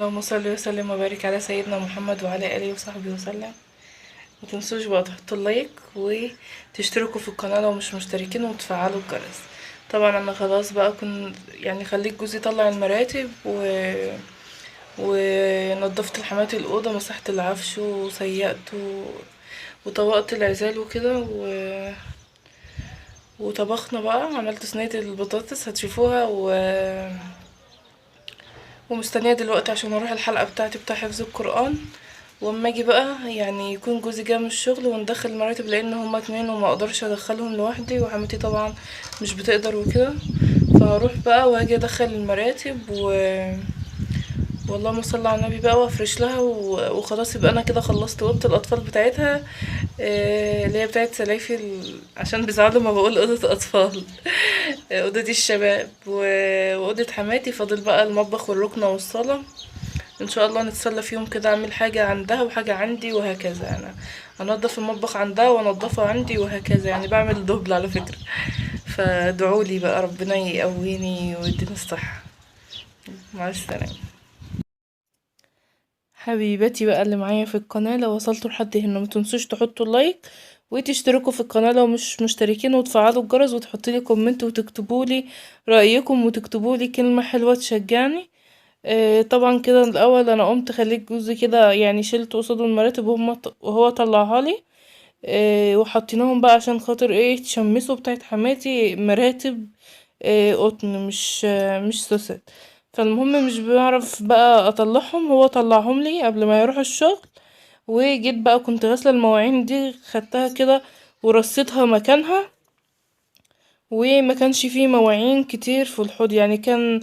اللهم صل وسلم وبارك على سيدنا محمد وعلى اله وصحبه وسلم. ما تنسوش بقى تحطوا ال like وتشتركوا في القناة لو مش مشتركين وتفعلوا الجرس. طبعا انا خلاص بقى كنت يعني خليت جوزي يطلع المراتب ونضفت الحماتي الأوضة، مسحت العفش وسيقته وطوقت العزال وكده وطبخنا بقى، عملت صينية البطاطس هتشوفوها ومستنية دلوقتي عشان اروح الحلقة بتاعتي بتاع حفظ القرآن. واما اجي بقى يعني يكون جوزي جه من الشغل وندخل المراتب، لان هما 2 وما اقدرش ادخلهم لوحدي، وحماتي طبعا مش بتقدر وكده، فهروح بقى وهاجي ادخل المراتب واللهم صل على النبي بقى، وافرش لها وخلاص. يبقى انا كده خلصت اوضه الاطفال بتاعتها، اللي هي بتاعت سلايفي عشان بيزعلوا ما بقول اوضه اطفال، اوضه الشباب واوضه حماتي. فاضل بقى المطبخ والركنه والصاله، ان شاء الله نتسلى فيهم كده، اعمل حاجه عندها وحاجه عندي وهكذا. انا انضف المطبخ عندها وانضفه عندي وهكذا، يعني بعمل double على فكره. فادعولي بقى ربنا يقويني ويديني الصحه. مع السلامه. حبيباتي بقى اللي معايا في القناة، لو وصلتوا لحد هنا ما تنسوش تحطوا ال like وتشتركوا في القناة لو مش مشتركين، وتفعلوا الجرس، وتحطوا لي comment، وتكتبوا لي رأيكم، وتكتبوا لي كلمة حلوة تشجعني. طبعا كده الأول أنا قمت خليت جوزي كده يعني شلت قصاده المراتب وهو طلعها لي، وحطيناهم بقى عشان خاطر ايه تشمسوا بتاعت حماتي مراتب، قطن مش سوست. فالمهم مش بعرف بقى اطلعهم، هو طلعهم لي قبل ما يروح الشغل. وجيت بقى كنت غاسله المواعين دي، خدتها كده ورصيتها مكانها، وما كانش فيه مواعين كتير في الحوض، يعني كان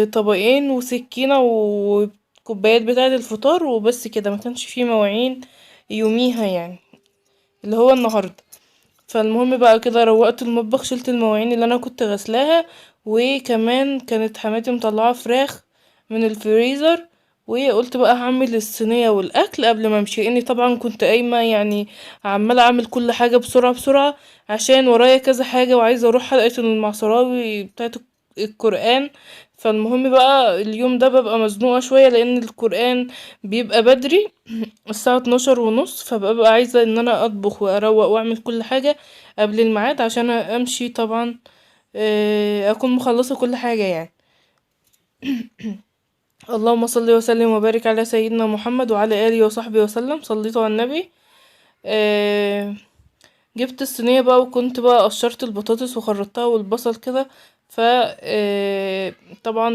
طبقين وسكينه وكوبايات بتاعه الفطار وبس كده، ما كانش فيه مواعين يوميها يعني اللي هو النهارده. فالمهم بقى كده روقت المطبخ، شلت المواعين اللي انا كنت غسلاها، وكمان كانت حماتي مطلعه فراخ من الفريزر، وقلت بقى هعمل الصينيه والاكل قبل ما امشي، لاني طبعا كنت قايمه يعني عماله اعمل كل حاجه بسرعه بسرعه عشان ورايا كذا حاجه، وعايزه اروح حلقه المعصراوي بتاعه القران. فالمهم بقى اليوم ده ببقى مزنوقه شويه لان القران بيبقى بدري الساعة 12:30، فببقى عايزة ان انا اطبخ واروق واعمل كل حاجة قبل الميعاد عشان امشي طبعا، اكون مخلصة كل حاجة يعني. اللهم صل وسلم وبارك على سيدنا محمد وعلى اله وصحبه وسلم. صليتوا على النبي. جبت الصينية بقى، وكنت بقى قشرت البطاطس وخرطتها والبصل كده. طبعا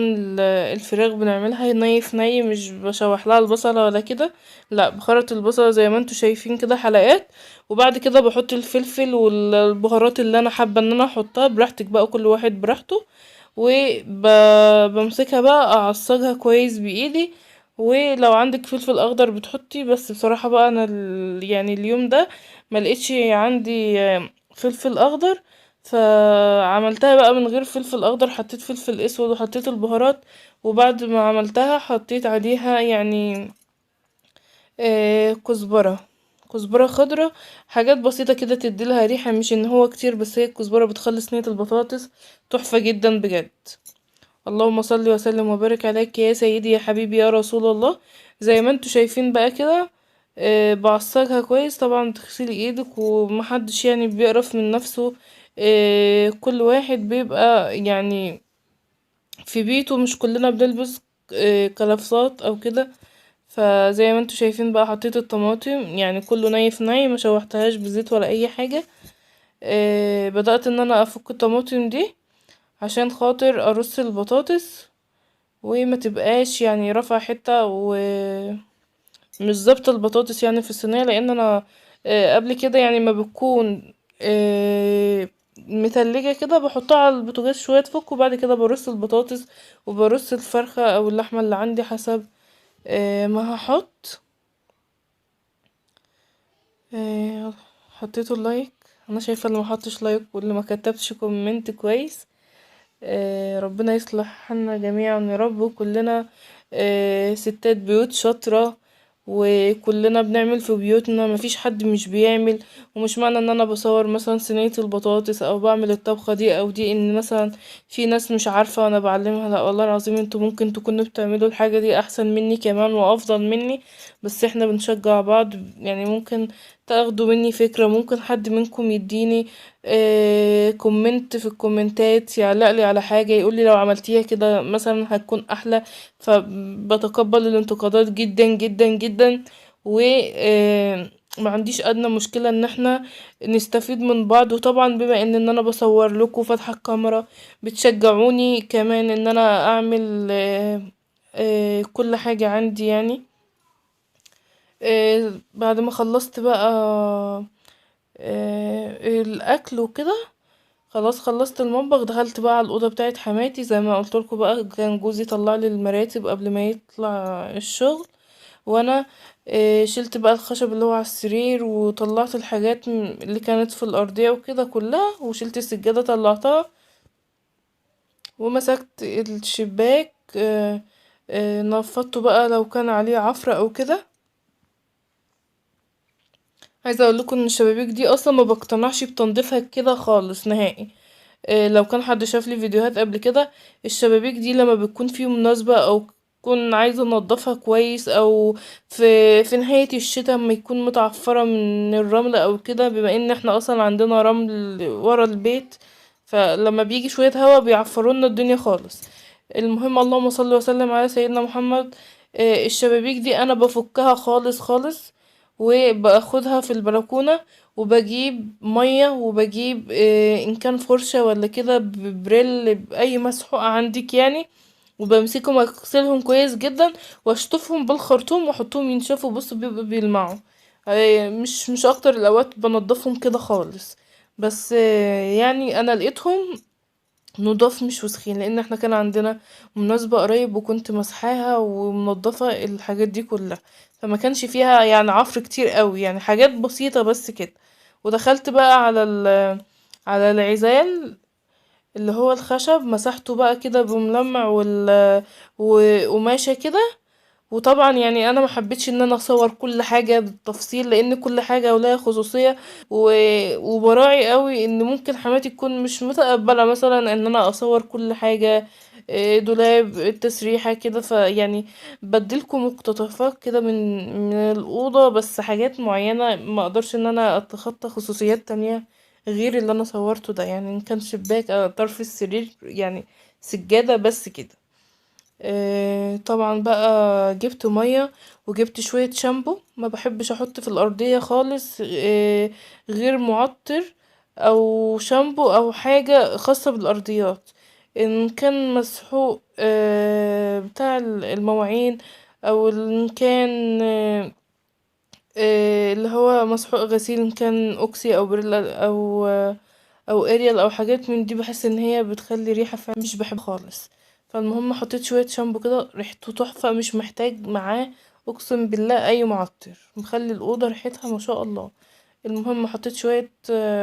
الفراخ بنعملها ني في ني، مش بشوح لها البصلة ولا كده، لا بخرط البصلة زي ما انتوا شايفين كده حلقات، وبعد كده بحط الفلفل والبهارات اللي انا حابة ان انا احطها، براحتك بقى كل واحد براحته. وبمسكها بقى اعصجها كويس بايدي، ولو عندك فلفل اخضر بتحطي، بس بصراحة بقى انا اليوم ده ما لقيتش عندي فلفل اخضر، فعملتها بقى من غير فلفل اخضر، حطيت فلفل اسود وحطيت البهارات، وبعد ما عملتها حطيت عليها كزبرة خضرة، حاجات بسيطة كده تدي لها ريحة، مش ان هو كتير، بس هي الكزبرة بتخلي صينية البطاطس تحفة جدا بجد. اللهم صل وسلم وبارك عليك يا سيدي يا حبيبي يا رسول الله. زي ما انتوا شايفين بقى كده، بعصجها كويس. طبعا تغسلي ايدك، ومحدش بيقرف من نفسه، كل واحد بيبقى في بيته، مش كلنا بنلبس، كلفظات او كده. فزي ما انتوا شايفين بقى حطيت الطماطم، كله ني في ني، ما شوحتهاش بزيت ولا اي حاجة. بدأت ان انا افك الطماطم دي عشان خاطر ارص البطاطس وما تبقاش رافعة حتة ومش ظابطة البطاطس في الصينية، لان انا، قبل كده ما بتكون، متلجة كده بحطها على البوتاجاز شوية تفك، وبعد كده برص البطاطس وبرص الفرخة او اللحمة اللي عندي حسب، ما هحط. حطيته ال like، انا شايفة اللي ما حطش like واللي ما كتبش comment كويس. ربنا يصلح حالنا جميعا يا رب، وكلنا، ستات بيوت شاطرة وكلنا بنعمل في بيوتنا، مفيش حد مش بيعمل. ومش معنى ان انا بصور مثلا صينية البطاطس او بعمل الطبخة دي او دي ان مثلا في ناس مش عارفة وانا بعلمها، لا والله العظيم انتوا ممكن تكونوا بتعملوا الحاجة دي احسن مني كمان وافضل مني، بس احنا بنشجع بعض. ممكن تاخدوا مني فكرة، ممكن حد منكم يديني comment في الكومنتات، يعلق لي على حاجة، يقول لي لو عملتيها كده مثلا هتكون احلى. فبتقبل الانتقادات جدا جدا جدا، و ما عنديش ادنى مشكلة ان احنا نستفيد من بعض. وطبعا بما ان انا بصور لكم فاتحة الكاميرا، بتشجعوني كمان ان انا اعمل كل حاجة عندي. بعد ما خلصت بقى الاكل وكده، خلاص خلصت المطبخ، دخلت بقى على الاوضه بتاعت حماتي. زي ما قلت لكم بقى كان جوزي طلع لي المراتب قبل ما يطلع الشغل، وانا شلت بقى الخشب اللي هو على السرير، وطلعت الحاجات اللي كانت في الارضيه وكده كلها، وشلت السجاده طلعتها، ومسكت الشباك، نفضته بقى لو كان عليه عفره او كده. عايزه اقول لكم ان الشبابيك دي اصلا ما بقتنعش بتنظيفها كده خالص نهائي. لو كان حد شاف لي فيديوهات قبل كده، الشبابيك دي لما بتكون في مناسبة او كون عايزة انضفها كويس، او في نهاية الشتاء اما يكون متعفرة من الرمل او كده، بما ان احنا اصلا عندنا رمل ورا البيت، فلما بيجي شوية هوا بيعفرونا الدنيا خالص. المهم اللهم صل وسلم على سيدنا محمد. الشبابيك دي انا بفكها خالص خالص، وباخدها في البلكونة، وبجيب مية، وبجيب ان كان فرشة ولا كده ببريل باي مسحوق عندك يعني، وبمسكهم واغسلهم كويس جدا، واشطفهم بالخرطوم واحطهم ينشفوا. بصوا بيبقوا بيلمعوا. مش اكتر الاوقات بنضفهم كده خالص، بس انا لقيتهم نضاف مش وسخين، لان احنا كان عندنا مناسبة قريب وكنت مسحاها ومنضفة الحاجات دي كلها، فما كانش فيها عفر كتير قوي، حاجات بسيطة بس كده. ودخلت بقى على العزال اللي هو الخشب، مسحته بقى كده بملمع وقماشة كده. وطبعا انا ما حبيتش ان انا اصور كل حاجة بالتفصيل، لان كل حاجة ولها خصوصية، وبراعي قوي ان ممكن حماتي تكون مش متقبلة مثلا ان انا اصور كل حاجة، دولاب التسريحة كده. فيعني بديلكم مقتطفات كده من الأوضة، بس حاجات معينة ما اقدرش ان انا اتخطى خصوصيات تانية غير اللي انا صورته ده، ان كان شباك او طرف السرير، سجادة بس كده. طبعا بقى جبت مية وجبت شوية شامبو، ما بحبش احط في الارضية خالص، غير معطر او شامبو او حاجة خاصة بالارضيات، ان كان مسحوق، بتاع المواعين، او ان كان، اللي هو مسحوق غسيل، ان كان اوكسي او بريلا او اريال او حاجات من دي، بحس ان هي بتخلي ريحة فمش بحب خالص. فالمهم حطيت شوية شامبو كده ريحته تحفة، مش محتاج معاه اقسم بالله اي معطر، مخلي الأوضة ريحتها ما شاء الله. المهم حطيت شوية،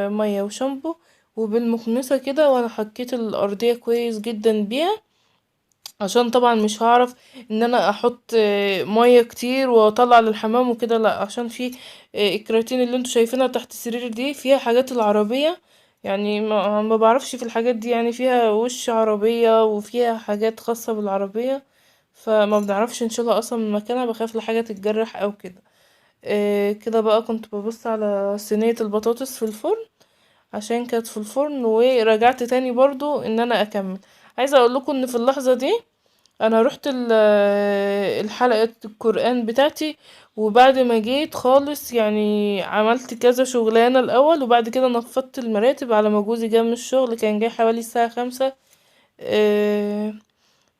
مية وشامبو وبالمكنسة كده، وانا حكيت الأرضية كويس جدا بيها، عشان طبعا مش هعرف ان انا احط، مية كتير واطلع للحمام وكده، لا عشان في، الكراتين اللي انتوا شايفينها تحت السرير دي فيها حاجات العربية، ما بعرفش في الحاجات دي، فيها وش عربية وفيها حاجات خاصة بالعربية، فما بنعرفش نشيلها اصلا من مكانها، بخاف لحاجة تتجرح او كده. كده بقى كنت ببص على صينية البطاطس في الفرن، عشان كانت في الفرن، ورجعت تاني برضو ان انا اكمل. عايزة اقول لكم ان في اللحظة دي انا رحت الحلقة القرآن بتاعتي، وبعد ما جيت خالص عملت كذا شغلانة الاول، وبعد كده نفضت المراتب على ما جوزي جه من الشغل، كان جاي حوالي الساعة 5،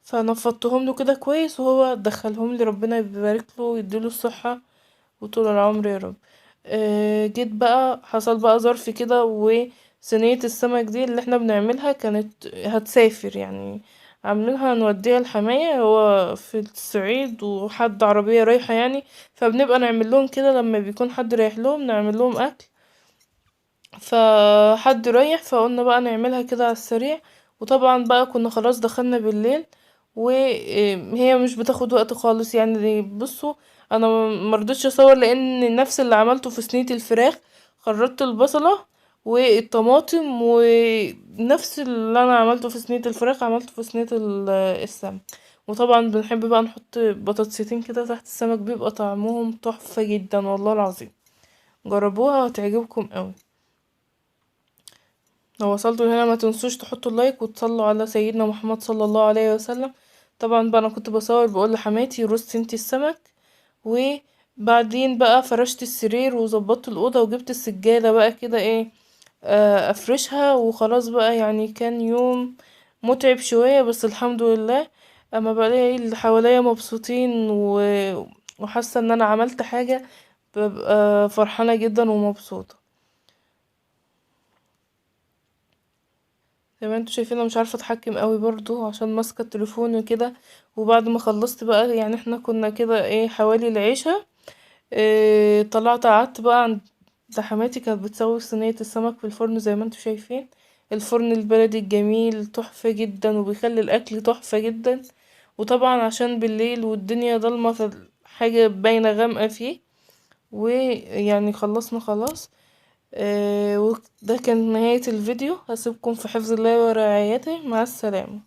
فنفضتهم له كده كويس وهو دخلهم لي، ربنا يبارك له ويديله الصحة وطول العمر يا رب. جيت بقى حصل بقى ظرف كده، وصينية السمك دي اللي احنا بنعملها كانت هتسافر، عاملينها نوديها الحماية، هو في الصعيد وحد عربية رايحة فبنبقى نعمل لهم كده لما بيكون حد رايح لهم نعمل لهم أكل، فحد رايح فقلنا بقى نعملها كده على السريع. وطبعا بقى كنا خلاص دخلنا بالليل، وهي مش بتاخد وقت خالص. يعني بصوا انا مرضتش اصور لان نفس اللي عملته في صينية الفراخ، خرطت البصلة والطماطم ونفس اللي انا عملته في صينية الفراخ عملته في صينية السمك. وطبعا بنحب بقى نحط بطاطستين كده تحت السمك، بيبقى طعمهم تحفة جدا والله العظيم، جربوها هتعجبكم قوي. لو وصلتوا هنا ما تنسوش تحطوا اللايك وتصلوا على سيدنا محمد صلى الله عليه وسلم. طبعا بقى انا كنت بصور بقول لحماتي رصي انتي السمك، وبعدين بقى فرشت السرير وظبطت الاوضه وجبت السجاده بقى كده ايه، افرشها وخلاص بقى. يعني كان يوم متعب شويه بس الحمد لله اما بلاقي اللي حواليا مبسوطين وحاسه ان انا عملت حاجه ببقى فرحانه جدا ومبسوطه. زي ما انتوا شايفين انا مش عارفه اتحكم قوي برضو عشان ماسكه التليفون وكده. وبعد ما خلصت بقى يعني احنا كنا كده ايه حوالي العشاء، طلعت قعدت بقى عند حماتي، كانت بتسوي صينيه السمك في الفرن زي ما انتوا شايفين، الفرن البلدي الجميل تحفه جدا وبيخلي الاكل تحفه جدا. وطبعا عشان بالليل والدنيا ضلمه فالحاجه باينه غامقه فيه. ويعني خلصنا خلاص. وده كان نهاية الفيديو. هسيبكم في حفظ الله ورعايته، مع السلامة.